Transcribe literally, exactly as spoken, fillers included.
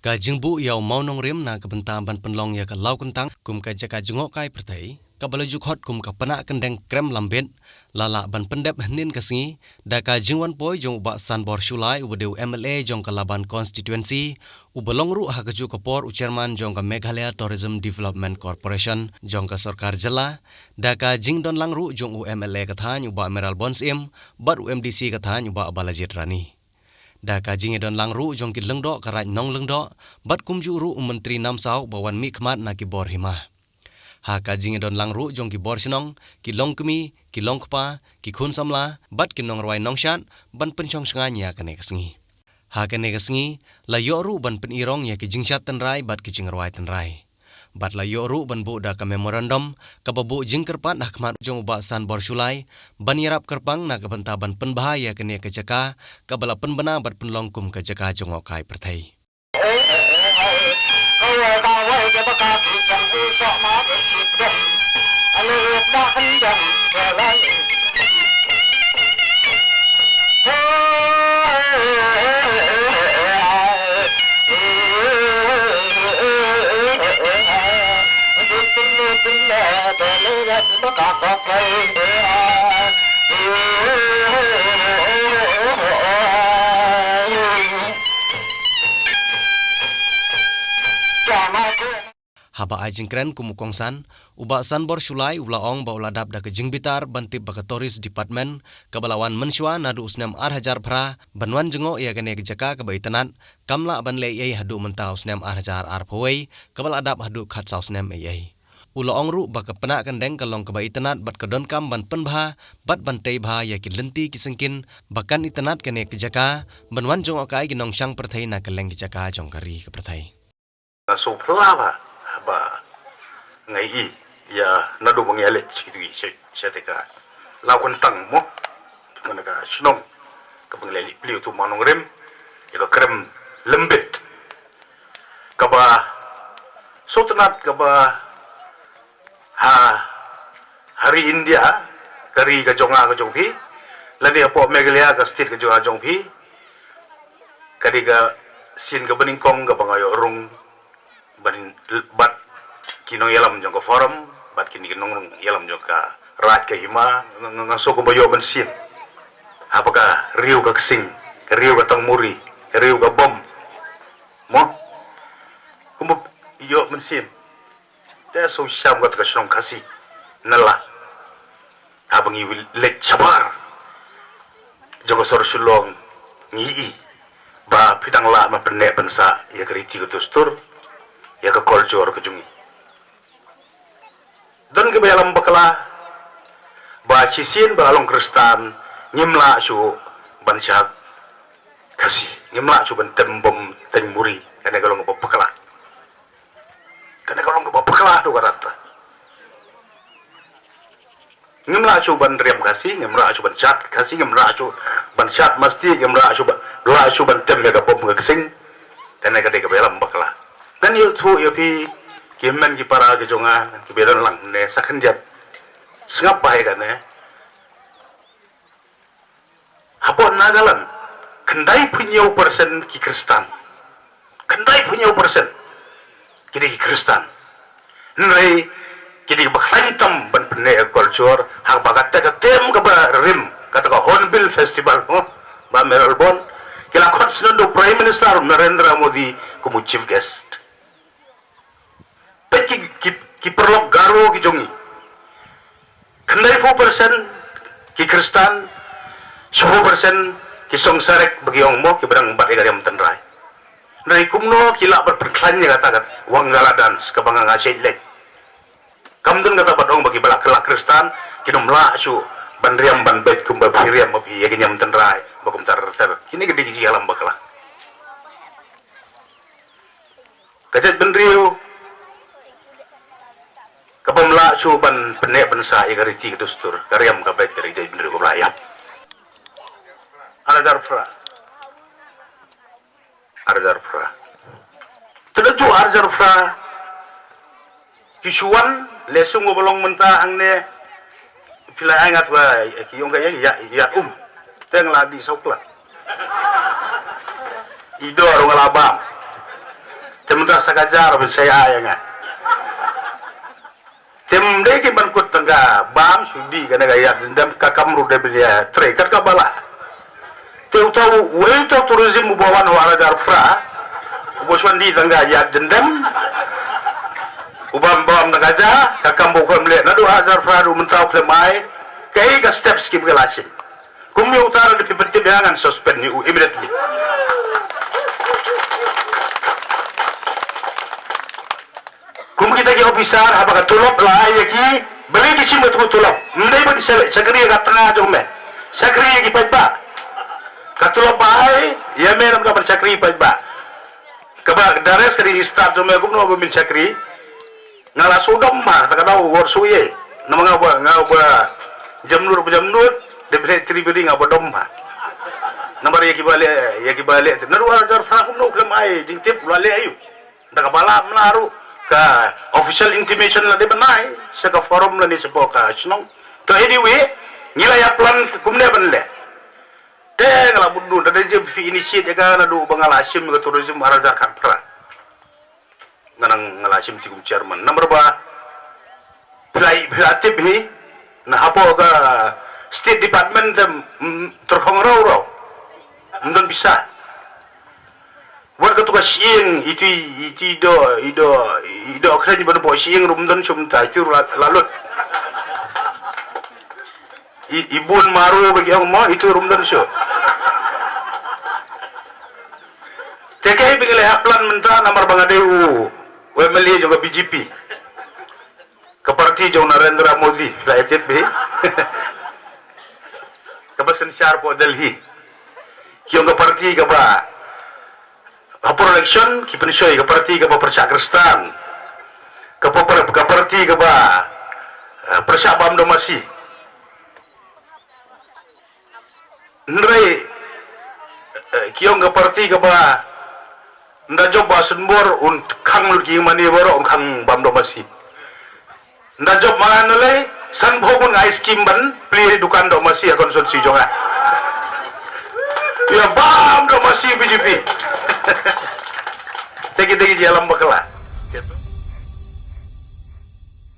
Ka jingbuh ïa u mawnongrim na ka bynta ban pynlong ïa ka Lawkyntang kum ka jaka jngohkai pyrthei, kaba la ju khot kum ka Pnah Kyndeng Krem Lambit, la lah ban pyndep hynnin ka sngi da ka jingwan poi jong u Bah Sanbor Shullai, uba dei u M L A jong ka Laban Constituency, uba long ruh ha kajuh ka por u Chairman jong ka Meghalaya Tourism Development Corporation jong ka sorkar jylla, da ka jingdonlang ruh jong u M L A ka thaiñ u Bah Mayralborn Syiem bad u M D C ka thaiñ u Bah Balajied Rani. Da ka jingïadonlang ruh jong ki lyngdoh ka Raid Nonglyngdoh bad kumjuh ruh u Myntri Namsaw uba wan mihkhmat na ki bor hima. Ha ka jingïadonlang ruh jong ki bor shnong, ki longkmie, ki longkpa, ki khun samla bad ki nongrwai nongshad ban pynshong shngaiñ ïa kane ka sngi. Ha kane ka sngi la ïoh ruh ban pynïarong ïa ki jingshad tynrai bad ki jingrwai tynrai. Bad la ïoh ruh ban buh da ka memorandum kaba buh jingkyrpad ha khmat jong u Bah Sanbor Shullai ban ïarap kyrpang na ka bynta ban pynbha ïa kane ka jaka kaba la pynbna bad pynlong kum ka jaka jngohkai pyrthei. Haba ai jingkren kum u kongsan, u Bah Sanbor Shullai u la ong ba u la dap da ka jingbitar ban tip ba ka Tourist Department kaba la wan mynshuwa naduh u snem ar hajar phra ban wan jngoh ïa kane ka jaka kaba itynnad, kam lah ban leh ei ei haduh mynta u snem ar hajar arphew wei kaba la dap haduh khatsaw snem ei ei. U la ong ruh ba ka Pnah Kyndeng ka long kaba itynnad bad ka donkam ban pynbha bad ban tei bha ïa ki lynti ki syngkien ba kan itynnad kane ka jaka ban wan jngohkai ki nongshang pyrthei na kylleng ki jaka jong ka ri ka pyrthei. Nga sngewphylla ba, ba nga ïohi ïa naduh ba nga ïaleit sha kito ki sha, sha te ka Lawkyntang mo. Kane ka shnong kaba nga la leit plie uto u mawnongrim, ïa ka Krem Lambit. Kaba sngewtynnat kaba ha, ha ri India, ka ri ka jong nga ka jong phi, lane hapoh Meghalaya ka state ka jong nga jong phi, ka dei ka sien kaba nyngkong kaba nga ïoh rung ban bad ki nongïalam jong ka forum, bad kine ki nongïalam jong ka raid ka hima, nga, nga, nga sngew kumba ïoh mynsiem. Haba ka riew ka ksing, ka riew ka tangmuri, ka riew ka bom. Mo? Kumba ïoh mynsiem. Te shu sham kata ka shnong Khasi na la. Haba ngi leit shabar jong ka sor Shillong, ngi ïohi ba phi dang lah ban pynneh pynsah ïa ka riti ka dustur, ïa ka culture ka jong ngi. Don kiba ïalam bakla ba shisien ba la long Khristan ngim lah shuh ban shad Khasi, ngim lah shuh ban tem bom tangmuri, kane ka long kaba bakla. Kane ka long kaba bakla haduh katta. Ngim lah shuh ban riam Khasi, ngim lah shuh ban shad Khasi, ngim lah shuh ban shad masti, ngim lah shuh ban, lah shuh ban tem ïa ka bom ka ksing. Kane ka dei kaba ïalam bakla. Ngan ïathuh ïa phi ki hynmen ki para ki jong nga kiba don lang ne sa khyndiat. Sngap bha ïa kane. Hapoh Nagaland, khyndai phew hynñiew percent ki Khristan. Khyndai phew hynñiew percent ki dei ki Khristan. Hynrei ki dei kiba khlaiñ tam ban pynneh ïa ka culture, haba kata ka tem kaba rim, kata ka Hornbill Festival, oh, Bah Mayralborn, ki la khot sngewbha u Prime Minister Narendra Modi kum u chief guest. Peit ki, ki, ki paralok Garo ki jong ngi. Khyndai phew percent ki Khristan, shiphew percent ki Songsarek ba ki ong mo kiba dang bat ïa ka riam tynrai. Hynrei kumno ki lah ban pynkhlaiñ ïa kata ka Wangala dance kaba nga nga shait leh. Kam don kata ba dang ba kiba la kylla Khristan kin ym lah shuh ban riam ban beit kumba phi riam ba phi ïa ka niam tynrai ba kumta ter ter. Kine ki dei ki jingïalam bakla. Ka jaitbynriew kaba ym lah shuh ban pynneh pynsah ïa ka riti ka dustur, ka riam ka beit ka ri jaitbynriew kaba la ïap. Ar hajar phra. Ar hajar phra. Te da ju ar hajar phra. Ki shu wan, lehse ngop ba long mynta hangne. Phi la ai ngat ba ki ong ka ïa, ïa, ïa um. Te nga la dih saw kla. I dor nga la bam. sa ka jar bin sa ïa ïa nga. Te ym dei ki ban kut tang ka bam shu dih kane ka ïaid jyndem, ka kam ruh dei ban ïa trei kat kaba lah. Te uta u, uei uta u tourism uba wan ha u ar hajar phra, uba shu wan dih tang ka ïaid jyndem, u bam bam tang ka ja, ka kam ba u khlem leh naduh ar hajar phra haduh mynta u khlem ai. Kaei ka steps kiba ki la shim? Kumne uta ruh lada phi pyntip ïa nga ngan suspend ïa u immediately. Kum kita ki officer haba ka tulop la ai ïa ki, balei ki shim katto ka tulop? Ym dei ban shakri ïa ka tnga jong me. Shakri ïa ki paidbah. Ka tulop ba ai ïa me namar ka ban shakri paidbah. Kaba direct ka dei start jong me, kumno ba men shakri? Nga la shu dom ha kata ka daw, wat shu ïa. Namar nga ba, nga ba jemnud ba jemnud, dep leh tri bri nga ba dom ha. Namar ïa kiba leh, ïa kiba leh naduh ar hajar phra kumno u khlem ai jingtip, la leh aïu? Da kaba lah mla ruh ka official intimation la dei ban ai sha ka forum lane shapoh ka shnong. To anyway, ngi la ïa plan kumne ban leh. Te nga la bud dun, da dei je phi initiate ïa ka naduh ba nga la shim ka tourism ar hajar khatphra. Nga nang, nga la shim ti kum chairman. Namar ba phi la, phi la tip hi, na hapoh ka State Department te, mm, tyrkhong raw raw. Ym don pisa. Wat kato ka shyieng, itu i, itu i doh, i doh, i doh kren ban poh shyieng ruh ym don shuh mynta, itu ruh la, la lut. I, i bun maru ba ki ong mo, itu ruh ym don shuh. Te kaei ba ngi la ïa plan mynta namar ba nga dei u, u M L A jong ka B J P. Ka party jong Narendra Modi, la ïa tip hi. Kaba synshar poh Delhi. Ki ong ka party kaba ha por election ki pynshoi, ka party kaba pyrshah Khristan. Ka pa-, ka party kaba, eh, pyrshah bam doh masi. Hynrei, eh, ki ong ka party kaba ynda jop ba synbor un khang lut ki mane baroh, un khang bam doh masi. Ynda jop ma nga nalei, sanphew ngut nga ai skim ban plie dukan doh masi ha constituency jong nga. Ïa bam doh masi B J P. Te ki, te ki ïalam bakla.